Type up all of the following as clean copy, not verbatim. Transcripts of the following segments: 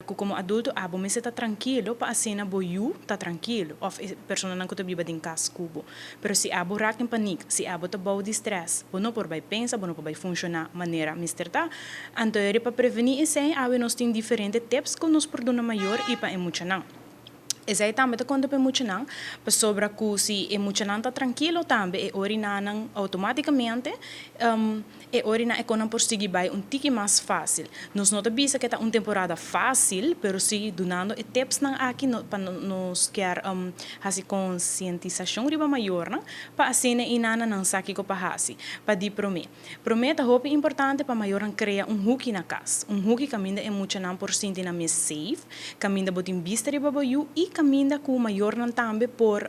Ku komo adulto abo mester ta trankilo pa asina bo yu ta trankilo òf e personanan ku ta biba den kas ku bo. Pero si abo rak den panik, si abo ta bou di strès, bo no por bai pensa, bo no por bai funshoná manera mester ta. Anto eri pa prevení esei awe nos tin diferente tips ku nos por duna mayor i pa e muchanan. Esei tambe ta konta pa e muchanan, pasobra ku si e muchanan ta trankilo tambe e orinanan outomátikamente e orina e konan por sigui bai un tiki mas fásil. Nos no ta bisa ku e ta un temporada fásil, pero si dunando e tipsnan aki no pa nos kier hasi konsientisashon riba mayornan pa asina e nananan sa kiko pa hasi. Pa di promé. Promé ta hopi importante pa mayornan krea un huki na kas. Un huki kaminda e muchanan por sinti nan mes safe, kaminda bo tin bista riba bo yu i kaminda ku mayornan tambe por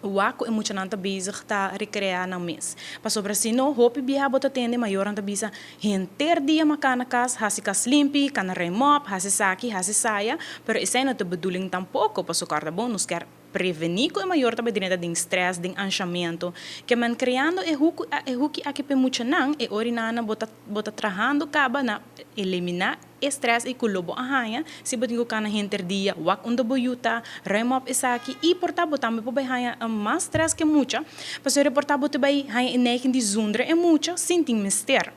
wak ku e muchanan ta bezig ta rekreá nan mes. Pasobra si no, hopi biaha bo ta tende mayornan ta bisa, Henter dia maká na kas, hasi kas limpi, kana rei mòp, hasi esaki, hasi esaya, pero esei no ta bedoeling tampoko, pasobra kòrda bon, nos kier prevení ku e mayor ta bai drenta den strès, den anshamentu. Ke men kreando e huku e huki aki pa e muchanan, e ora nan bo ta bo ta trahando kaba na eliminá e strès ei ku lo bo a haña si bo tin ku kana henter dia, wak unda bo yu ta, ruim op esaki i por ta bo tambe por bai haña mas strès ku e mucha, pasobra por ta bo ta bai haña e neiging di zundra e mucha sin tin mester.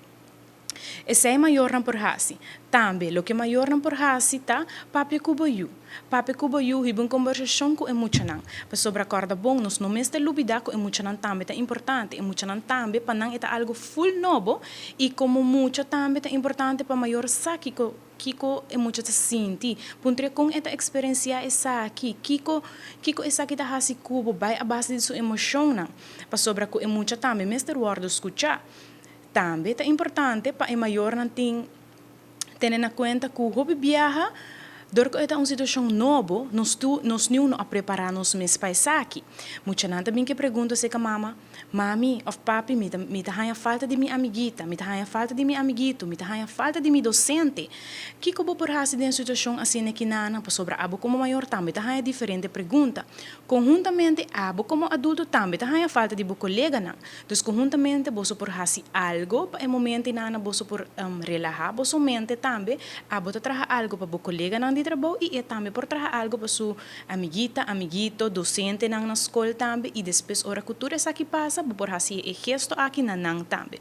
Esei mayornan por hasi. Tambe, loke mayornan por hasi ta papia ku bo yu. Papia ku bo yu, hiba un kombersashon ku e muchanan. Pasobra kòrda bon, nos no mester lubidá ku e muchanan tambe ta importante. E muchanan tambe, pa nan e ta algu ful nobo i komo mucha tambe ta importante pa mayor sa kiko kiko e mucha ta sinti. Puntr'é kon e ta eksperensiá esaki, kiko kiko esaki ta hasi ku bo, bai a base di su emoshonnan. Pasobra ku e mucha tambe mester wòrdu skuchá. Tambe ta importante pa e mayornan tin tene na kuenta ku hopi biaha dor ku e ta un situashon nobo nos tur nos niun no a prepará nos mes pa esaki. Muchanan ta bin ke pregunta seka mama, Mami òf papi mi ta mi ta haña falta di mi amiguita, mi ta haña falta di mi amiguito, mi ta haña falta di mi dosente. Kiko bo por hasi den situashon asina kinanan? Pasobra abo komo mayor tambe ta haña diferente pregunta. Konhuntamente abo komo adulto tambe ta haña falta di bo koleganan. Dus konhuntamente boso por hasi algo pa e momento einan boso por relahá boso mente tambe. Abo ta traha algo pa bo koleganan di trabou i e tambe por traha algo pa su amiguita, amiguito, dosentenan na skol tambe i despues ora ku tur esaki pasa bo por hasi e gesto aki na nan tambe.